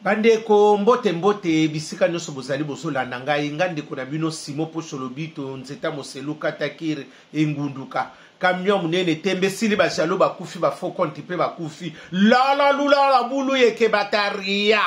Bandeko mbote mbote bisika nyonso bozali bozolanda ngai nga ndeko na bino Simon Posho Lobito nzeta moselu katakir engunduka camion munene tembe sili ba jaloux bakufi ba faux compte pe bakufi lala lulala bulu yeke bataria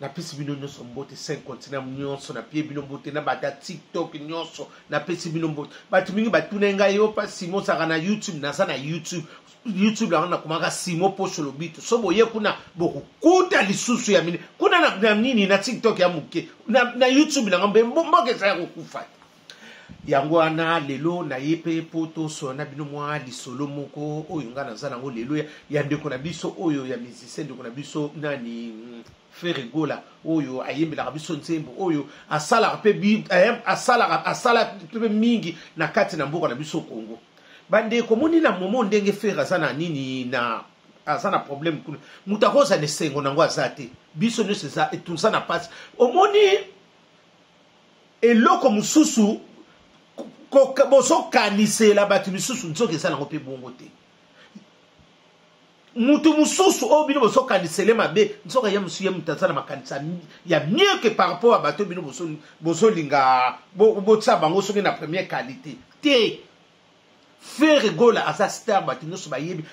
napesi bino nyonso mbote 5 continent nyonso napie bino mbote na bato ya tiktok nyonso napesi bino mbote bato mingi batuna ngai yo pa simo ozalaka na youtube naza na youtube youtube yango nakomaka simo posho lobito so boye kuna bokokuta lisusu ya mine kuna na, na nini na tiktok ya moke na, na youtube nanga mpe mboka eza ya kokufa te yango wana lelo naye mpe mpo tosolola na bino mwa lisolo moko oyo ngai naza nango lelo ya, ya ndeko na biso oyo ya musicien ndeko na biso nani mm, Ferre Gola oyo ayembelaka biso nzembo oyo asalaka mpe eh, asalaka asala mpe mingi na kati na mboka na biso Congo bandeko moni na momo ndenge Ferre aza na nini na aza na problème kuna moto akozala na esengo nango aza te biso nyonso eza etunza na mpasi omoni eloko mosusu bozokanisela bato misusu nzoka eza nango mpe bongo te moto mosusu oyo bino bozokanisele mabe nzoka ye mosusu ye moto aza na makanisi ya mieux que par rapport ya bato bino bozolinga botia bango soki na première qualité te Ferre Gola aza star bato nyonso bayebi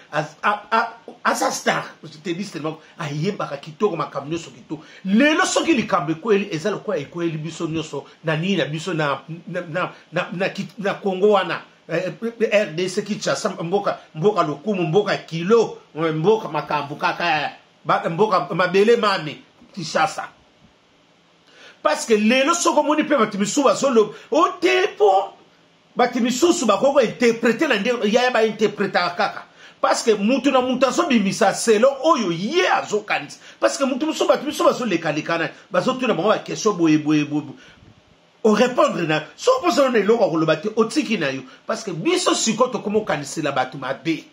aza star je te dis seulement ayembaka kitoko makambo nyonso kitoko lelo soki likambo ekweli eza lokola ekweli biso nyonso na nini na biso na, na, na, na, na, na Congo wana eh, eh, RDC Kinshasa mboka mboka lokumu mboka kilo eh, mboka makambo kaka mboka mabele mame Kinshasa parce que lelo soki omoni mpe bato misusu bazoloba ote mpo bato misusu bakoki kointerprete na ndenge yaya bainterpretaka kaka parce que mutu na mutu azobimisa selon oyo ye azokanisa parce que mutu mosusu bato misusu bazolekalekana bazotuna bango baquestion boye boye boye orépondre na soki mposa na eloko ya koloba te otiki na yo parce que biso sikoyo tokoma okanisela bato mabe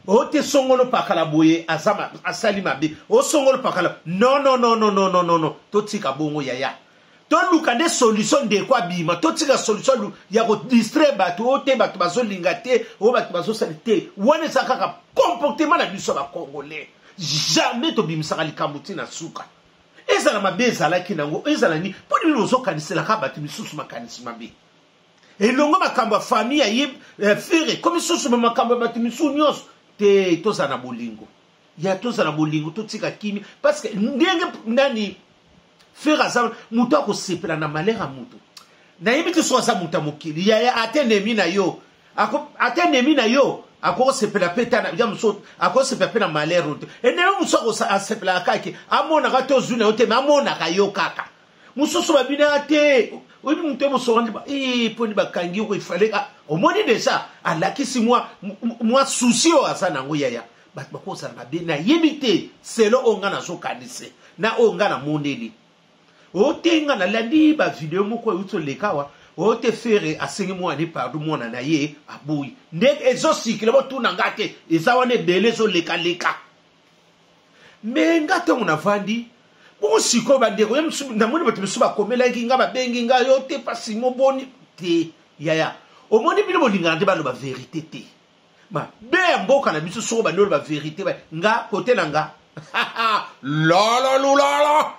ote songolo pakala boye aza asali mabe osongolo pakala non non non non non non non totika bongo yaya toluka nde solution ndeko abima totika solution ya kodistraire bato oyo te bato bazolinga te oyo bato bazosala te wana eza kaka comportement na biso ya bacongolais jamais tobimisaka likambo ti na suka ezala mabe ezalaki nango ezala nini mpo nini ozokaniselaka bato misusu makanisi mabe elongo makambo ya famille ya ye eh, fere ekomi susu makambo ya bato misusu nyonso te tozala na bolingo ya tozala bolingo totika kimia parce que ndenge nani fere aza moto akosepela na malheur ya moto nayebi te soki aza moto ya mokili yaya ata enemi na yo ata enemi na yo akosepela mpe ta ya mosusu akosepela mpe na malheur te enemi mosusu asepelaka kaka amonaka te ozwi na yo te me amonaka yo kaka mosusu babinaka te oyebi moto ya mosonga nde eh, mpo nde bakangi yoko ifale ah, omoni deja alakisi mwa mwa susi oyo aza nango yaya bato bakozala mabe nayebi te selo oyo ngai nazokanise na oyo ngai namoneli ote ngai nalandi bavideo moko euti oleka awa ote fere asengi mwana ne pardon mwana na ye aboyi nde ezosikile botuna ngai te eza wana ebele ezolekaleka me nga ntango navandi bongo sikoyo bandeko ye mosusu namoni bato mosusu bakomelaki nga babengi nga yo te pasi moboni te yaya omoni bino bolingaka nde baloba verite te mabe ya mboka na biso soko bandi oloba verite nga kote na nga lololulolo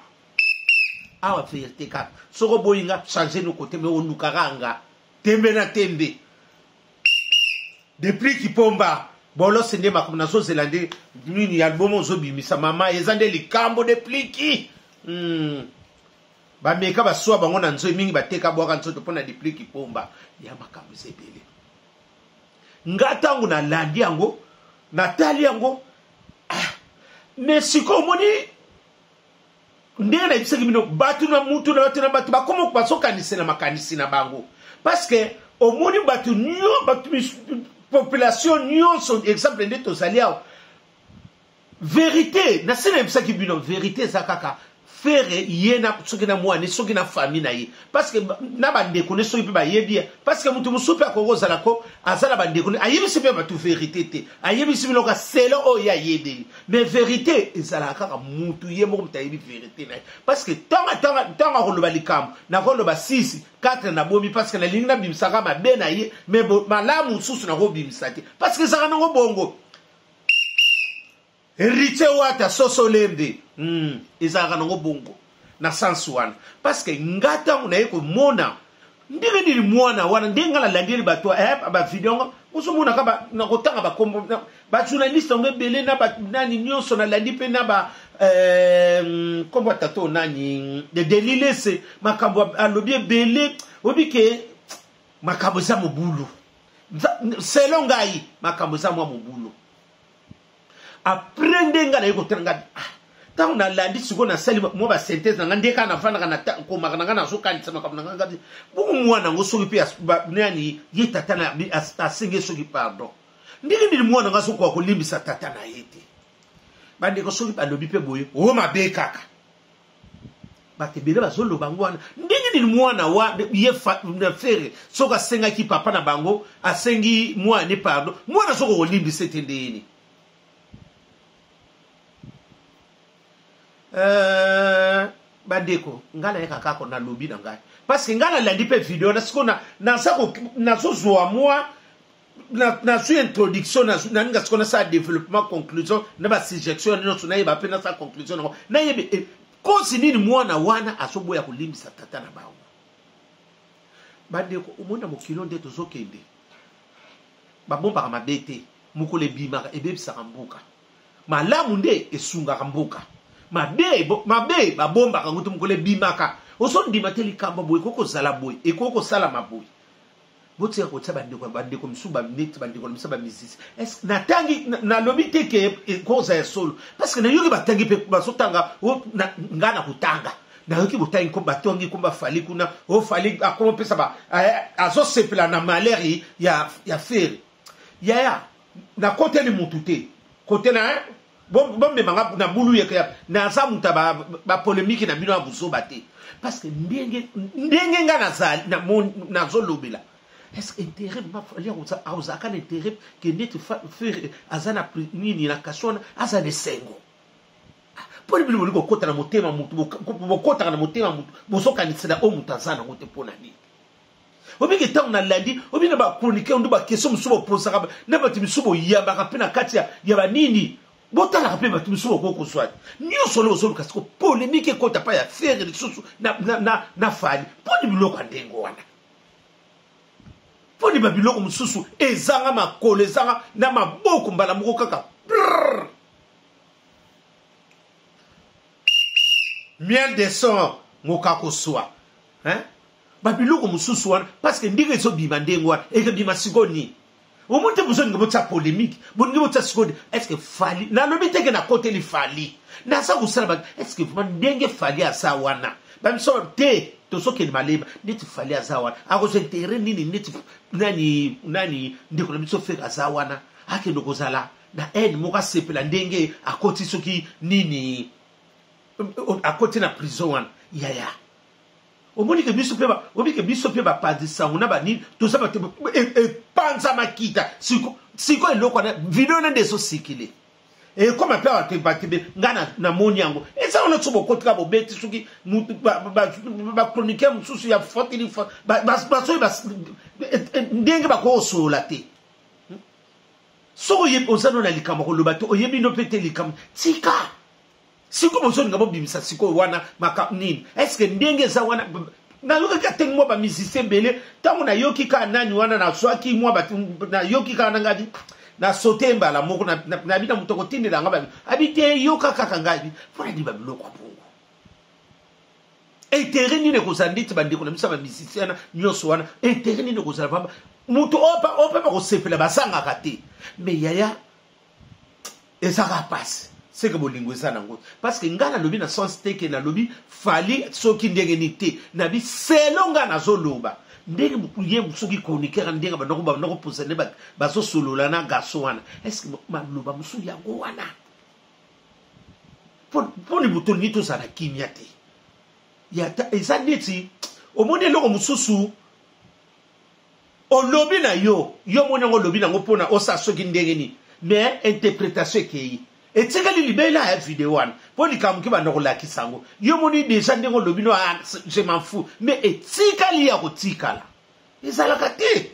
awa verite kaka soko oboyi nga change no kote me olukaka nga tembe na tembe Depuis kipomba bolose nde makambo nazozela nde nini album ozobimisa mama eza nde likambo depliki mm. bameka basuwa bango na nzoi mingi bateka bwaka nzoto mpo na depli kipomba ya makambo eza ebele nga ntango nalandi yango natali yango ah, me sikoyo omoni ndenge nayebisaki bino bato na mutu na bato na bato bakoma bazokanisela makanisi na bango parce que omoni bato bato population nyonso exemple nde tozali awa verité nasi nayebisaki bino verité eza kaka fere ye na soki na mwana soki na famille na ye parce que na bandeko ne soki mpe bayebi ye parce que moto mosusu mpe akoki kozala ko aza na bandeko ne ayebisi mpe bato verité te ayebisi bino ka selo oyo ye ayebeli mais verité ezalaka kaka mutu ye moko moto ayebi verité na ye parce que ntango akoloba likambo nakoloba 6 4 nabomi parce que nalingi nabimisaka mabe na ye mais malamu mosusu nakobimisa te parce que ezalaka nango bongo. Héritier Wata soso lembe ezalaka nango bongo na sens wana parce que nga ntango naye komona ndenge nini mwana wana ndenge nga nalandeli bato eh, bavideo yango ozomonaka na kotanga bakombo bajournaliste yango ebele na nani nyonso nalandi mpe na ba eh, nkombo ya tato nani delilese makambo alobi ebele oyebi ke makambo eza mobulu selon ngai makambo eza mwa mobulu après nde ngai naye kotala ngai ah, ntango nalandi sikoyo nasali mwa basynthèse na ngai nde kaka nafandaka nakomaka na ngai nazokanisa makambo na ngai ngai bongo mwana yango soki mpe nani ye tata na asenge soki pardon ndenge nini mwana yango azokoka kolimbisa tata na ye te bandeko soki balobi mpe boye o mabe kaka bato ebele bazoloba yango wana ndenge nini mwana wa ye Ferre soki asengaki papa na bango asengi mwana ne pardon mwana soki okolimbisa ete ndenge nini euh, bandeko ngai nayeka kaka nalobi na ngai parce que ngai nalandi mpe video na sikoyo nazozwa mwa nazwi introduction naninga sikoyo nasala développement conclusion na basuggestion nyonso nayeba mpe nasala conclusion nango nayebi eh, kosi nini mwana wana azoboya kolimbisa tata na bango bandeko omoni na mokili nde tozokende babombaka mabe te mokolo ebimaka ebebisaka mboka malamu nde esungaka mboka mabe mabe babombaka yango te mokolo ebimaka ozondima te likambo boye ekoki kozala boye ekoki kosalama boye botika kotia bandeko bandeko misusu baneti bandeko na biso bamusicien est natangi nalobi te ke ekoza ya solo parce que nayoki batangi mpe bazotanga ngai na kotanga nayoki botangi ko batongi komba Fally kuna o Fally akomopesa ba eh, azosepela na malheur ya, ya Ferre yaya nakoteli mutu te kote na eh, bomema nga na bulu yeke naza moto ya bapolémique na bino ya buzoba te parce que ndenge ndenge nga nazali nazolobela est ce que intérêt Fally azalaka na intérêt ke neti Ferre aza na nini na kasi wana aza na esengo mpo nini bino bolingi kokota na motema motu bokotaka na motema motu bozokanisela oyo moto aza nango te mpo na nini obiki ntango nalandi obi na bachroniqueur nde baquestion mosusu bopozaka na bato misusu boyambaka mpe na kati ya banini botalaka mpe bato misusu bokoki kozwa te nyonso wana bozoluka siko polémique ekota pa ya Ferre lisusu na, na, na, na Fally mponi biloko ya ndenge wana mponi babiloko mosusu ezanga makolo ezanga na maboko mbala moko kaka prrr. Miel de son moka koswa hein? Babiloko mosusu wana parce que ndenge ezobima ndenge wana ekobima sikoyo nini omoni te bozolinga botia polémique bolingi botia sikoyo est ce que Fally nalobi teke nakoteli Fally naza kosala ba est ce que vraiment ndenge Fally aza wana bamiso te tozokende maleba neti Fally aza wana akozwa intérêt nini neti nani nani ndeko na biso Ferre aza wana akende kozala na haine moko asepela ndenge akoti soki nini akoti na prison wana yaya omoni ke biso mpe oyebi ke biso mpe bapanzi sango na banini toza bato epanza makita siko siko eloko wana video wana nde ezosikile ekoma mpe bato bato ngai namoni yango eza wana so bokotika bobeti soki bachroniqueur mosusu ya fotili basoki ndenge bakosolola te soki oyebi oza no na likambo koloba te oyebi no mpe te likambo tika sikoyo bozolinga bobimisa sikoyo wana makambo nini est-ce ndenge eza wana nayokaki atengi mwa bamusicien ebele ntango nayoki kaka nani wana nazwaki mwa bato nayoki kaka na ngai nasote mbala moko nabi na moto akotindela nga abi te yoka kaka ngai mpona nini babiloko ya bongo intérêt nini ekozala ndeti bandeko na biso ya bamusicien wana nyonso wana intérêt nini ekozala pamba moto oyo mpe bakosepela bazangaka te mais yaya ezaka pasi seke bolingo eza nango parce que ngai nalobi na sens te ke nalobi Fally soki ndenge nini te nabi selo ngai nazoloba ndenge ye soki chroniqueur ndenge bandako bandako posane bazosolola na garçon wana est ce que maloba mosusu yango wana mponi botolingi tozala kimia te eza neti omoni eloko mosusu olobi na yo yo omoni yango olobi nango mpona osala soki ndenge nini mais interprétation ekei etikali libela ya video wana mpo likambo ki banda kolakisa yango yo moni déjà ndenge olobi no ah, je m'en fous mais etikali ya kotikala ezalaka te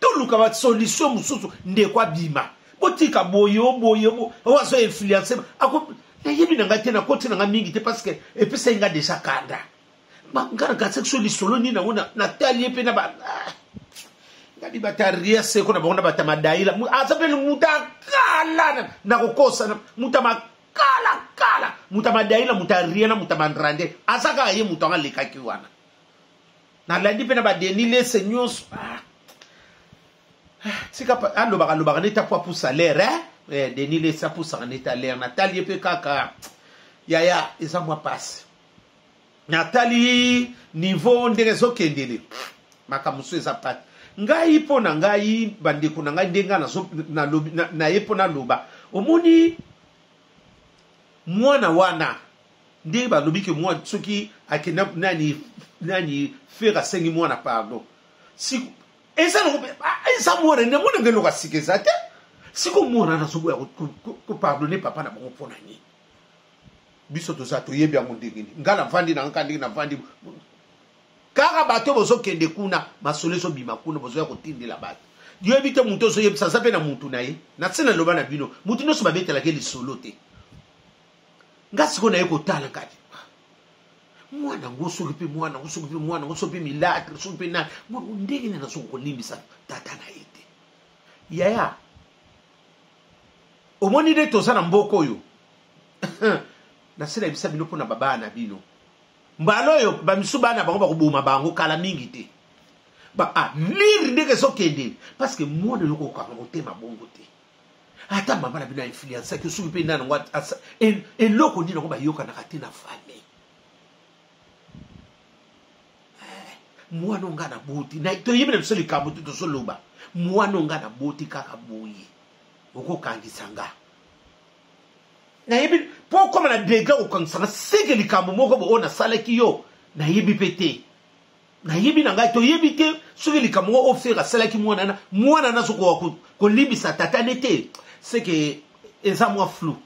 toluka basolution mosusu ndeko abima Botika boye o boye o azo influencer ako nayebi na ngai te, nakoti na ngai mingi te parce que epesaki ngai deja kanda. Nga na kanisaki so lisolo nini yango natali ye mpe na ba ah, ngabi bata ria seko na bango na bata madaila aza mpe moto akala na kokosa moto makala kala moto madaila moto aria na moto mandrade aza kaka ye moto yango alekaki wana nalandi mpe na badeni lese nyonso ah. Ah, tika alobaka alobaka neti apo apusa lere eh? eh, denis lese apusaka neti alere natali ye mpe kaka yaya eza mwa pasi natali niveau ndenge ezokendele makambo mosusu eza pati ngai mpo na ngai bandeko na ngai ndenge naye mpo naloba omoni mwana wana ndenge balobi ke mwana soki akenda nani nani fere asengi mwana pardon si eza nango ah, eza mwana namona ngai eloko ya sika eza te siko mwana nazoboya kopardonne papa na bango mpo na nini biso toza toyebi yango ndenge nini ngai navandi na ngai ndenge navandi kaka bato bozokende kuna masolo ezobima kuna bozoya kotindela bato yoyebi te moto ozoyebisa aza mpe na motu na ye na ntina loba na bino motu nyonso babetelaki lisolo te nga sikoyo naye kotala kati mwana yango soki mpe mwana yango soki mpe mwana yango soki mpe milatre soki mpe nani mwana ndenge nini nazoki kolimbisa tata na ye te yaya omoni nde toza na mboka oyo nasi nayebisa bino mpo na babaa na bino mbala oyo bamisu bana bango bakoboma bango kala mingi te ba ah, lire ndenge ezokende parce que mwana oyo kokanga motema bongo te ata mama na bino ainfluensaki soki mpe nani yango eloko nini yango bayokanaka te na famille eh, mwana onga na boti toyebi na biso likambo te tozoloba mwana onga na boti kaka boye okokangisa nga nayebi mpo okoma na degre okokangisa nga seke likambo moko bo oyo nasalaki yo nayebi mpe te nayebi na ngai toyebi te soki likambo ngo oyo fere asalaki mwana na mwana na azokoka kolimbisa tata ne te seke eza mwa flou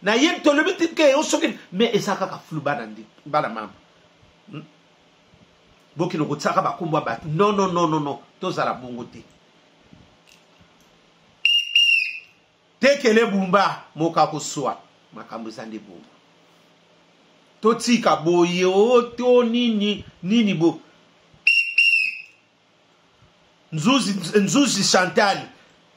nayebi tolobi te ke soki mais eza kaka flou bana ndi bana mama hmm? bokende kotiaka bakombo ya bato non non non non non tozala bongo te Tekele bumba moka koswa makambo eza nde bongo totika boye o to nini nini bo nzuzi nzuzi chantal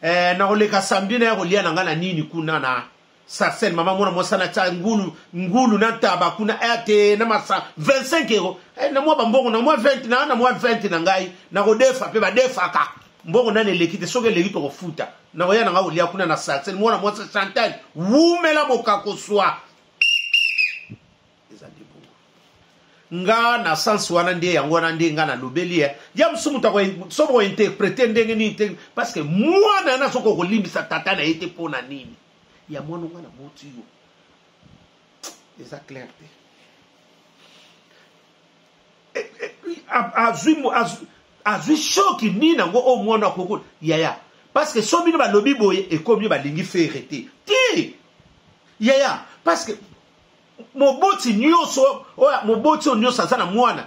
eh, nakoleka samedi na ya kolia na ngai na nini kuna na sarcelle mama mwana mwasi na tia ngulu ngulu na ntaba kuna eh, te na masa 25 euro eh, na mwa bambongo na mwa 20 na na mwa 20 na ngai nakodefa mpe badefaka mbongo nani eleki te soki eleki tokofuta nakoya na ngai kolia kuna na sarcelle mwana mwasi chantal wumela mokakoswa eza nde bongo nga na sens wana nde yango wana nde nga nalobeli ye ya mosusu moto soki kointerprete ndenge nini te parce que mwana yana soki okolimbisa tata na ye te mpo na nini ya mwana nga naboti yo eza clair te eh, eh, azwi azwi shoki nini yango oyo mwana akoko yaya parce que so bino balobi boye ekomi balingi fere te te yaya parce que moboti nyonso oyo moboti oyo nyonso aza na mwana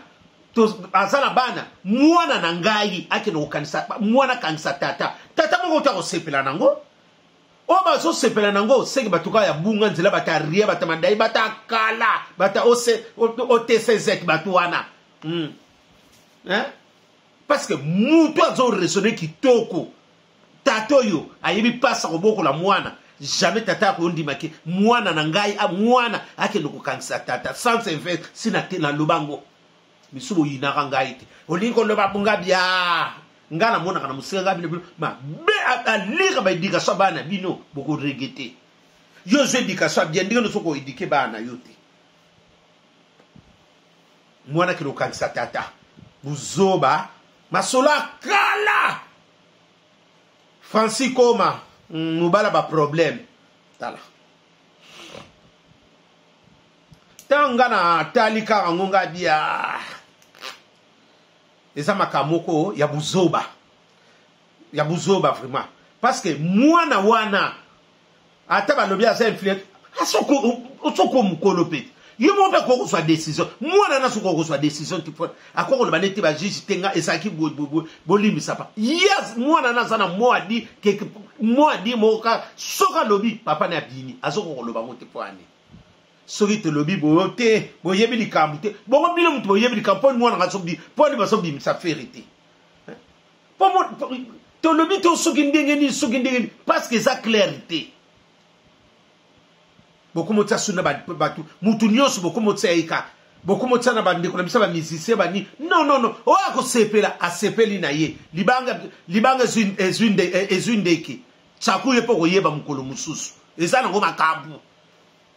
aza na bana mwana na ngai akende kokanisa mwana akangisa tata tata moko te akosepela nango oyo bazosepela nango seke bato kaka ya bunga nzela bata ria bata mandai bata kala bata otcz bato wana hmm. Hein? Parce que mutu azo raisonner kitoko. Tata oyo ayebi pasa kobokola mwana. Jamais tata akondima ke mwana na ngai a mwana akende kokangisa tata sans invest si na te na lobango. Misu boyinaka ngai te. Olingi koloba bunga bia. Ngai namonaka na mosika ngai bino bino mabe alire ba education bana bino boko regretter. Yo ozwa education bien ndenge nyonso ko eduquer bana yo te. Mwana kende kokangisa tata. Buzoba. Masolo ya kala. Francis Koma, mm, mobala ba problème. Tala. Ntango nga na tali kaka ngo nga bia. Eza makambo moko ya buzoba. Ya buzoba vraiment. Parce que mwana wana ata balobi aza influence soko mokolo mpe ye moko mpe akoki kozwa décision mwana na soki okozwa décision te akoki koloba neti bajuge te nga ezalaki boyeboye bolimbisa pa ye mwana na aza na mwa di mwa di moko kaka soki alobi papa na abimi azokoka koloba ngo te mpo ani soki tolobi boyo te boyebi likambo te bongo bino moto boyebi likambo mpo mwana nga mpo ani bazobimisa fere te mpo tolobi to soki ndenge nini soki ndenge nini parce que eza claire te bokomotia suna bato motu nyonso bokomotia ye kaka bokomotia na bandeko na biso bamusicien bani non non non oyo akosepela asepeli na ye libanga libanga ezwi ndeke tsaku ye mpo koyeba mokolo mosusu eza nango makambo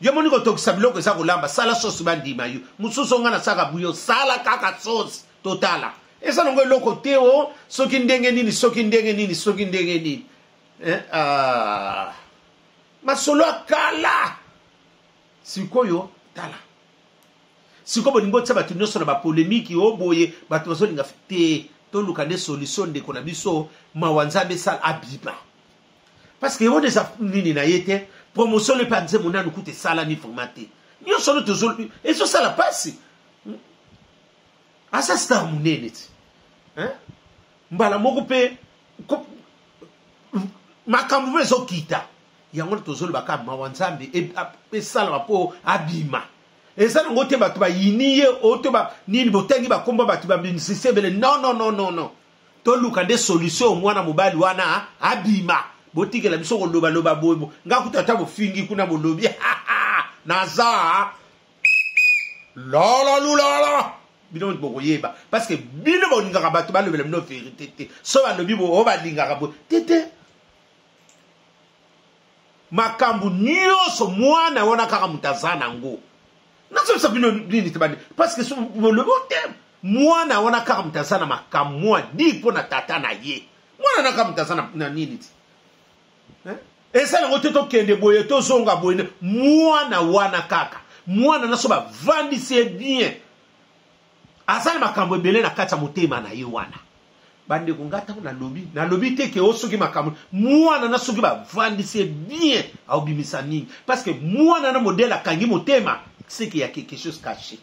yo moni kotokisa biloko eza kolamba sala sosi bandima yo mosusu onga nasaka buyo sala kaka sosi totala eza nango eloko te o soki ndenge nini soki ndenge nini soki ndenge nini eh, ah. Masolo ya kala. Sikoyo tala. Sikoyo bolingi botia bato nyonso na bapolemiki o boye bato bazolinga te toluka nde solution ndeko na biso mawa nzambe esala abima parce que wana eza nini na ye te promotion mpe nzembo nanu kuta esalami vraiment te nyonso wana tozo ezosala mpasi aza star monene ti mbala moko mpe makambo mpe ezokita yango nde tozoloba kaka mawa nzambe e, esalama mpo abima eza nango te bato bayini ye o to nini botangi bakomba bato babimisisi ebele non non non non non toluka nde solution mwana mobali wana abima botikela biso kolobaloba boye nga kutu ata bofingi kuna bolobi naza lala lulala bino bokoyeba parce que bino bolingaka bato balobela bino verité te so balobi oyo balingaka boye te te makambo nyonso mwana wana kaka moto aza nango nazobisa bino nini te bandi parce que bolobi te mwana wana kaka moto aza na makambo mwa di mpo na tata na ye mwana na kaka moto aza na nini te eza yango te tokende boye tozonga boye mwana wana kaka mwana na so bavandisi ye bien aza na makambo ebele na kati ya motema na ye wana bandeko nga ntango nalobi nalobi te ke o soki makambo mwana na soki bavandisi ye bien aobimisa mingi parce que mwana na modele akangi motema seke ya quelque chose caché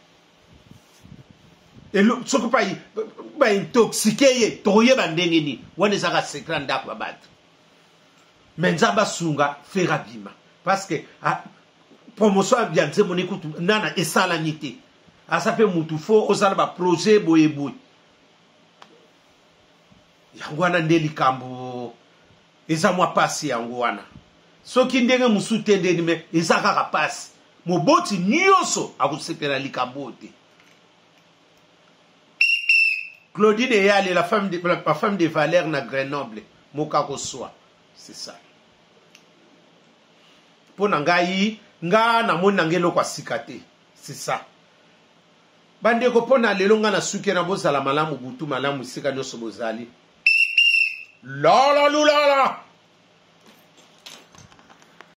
soki baintoxike ye tokoyeba ndenge nini wana ezaka secret ndako ya bato mais nzambe asunga fere abima parce que ah, promotion ya nzembo ne kutu nana esalami te aza mpe mutu fo ozala baprojet boye boye yango wana nde likambo eza mwa mpasi yango wana soki ndenge mosusu te ndeni me eza kaka mpasi moboti nyonso akosepela likambo oyo te Claudine Eyale, la femme de, la femme de Valère na Grenoble, Mokakoswa. C'est ça. Mpo na ngai, nga namoni na ngai eloko ya sika te. C'est ça. Bandeko mpo na lelo nga nasuki na bozala malamu butu malamu esika nyonso bozali. Lala lula.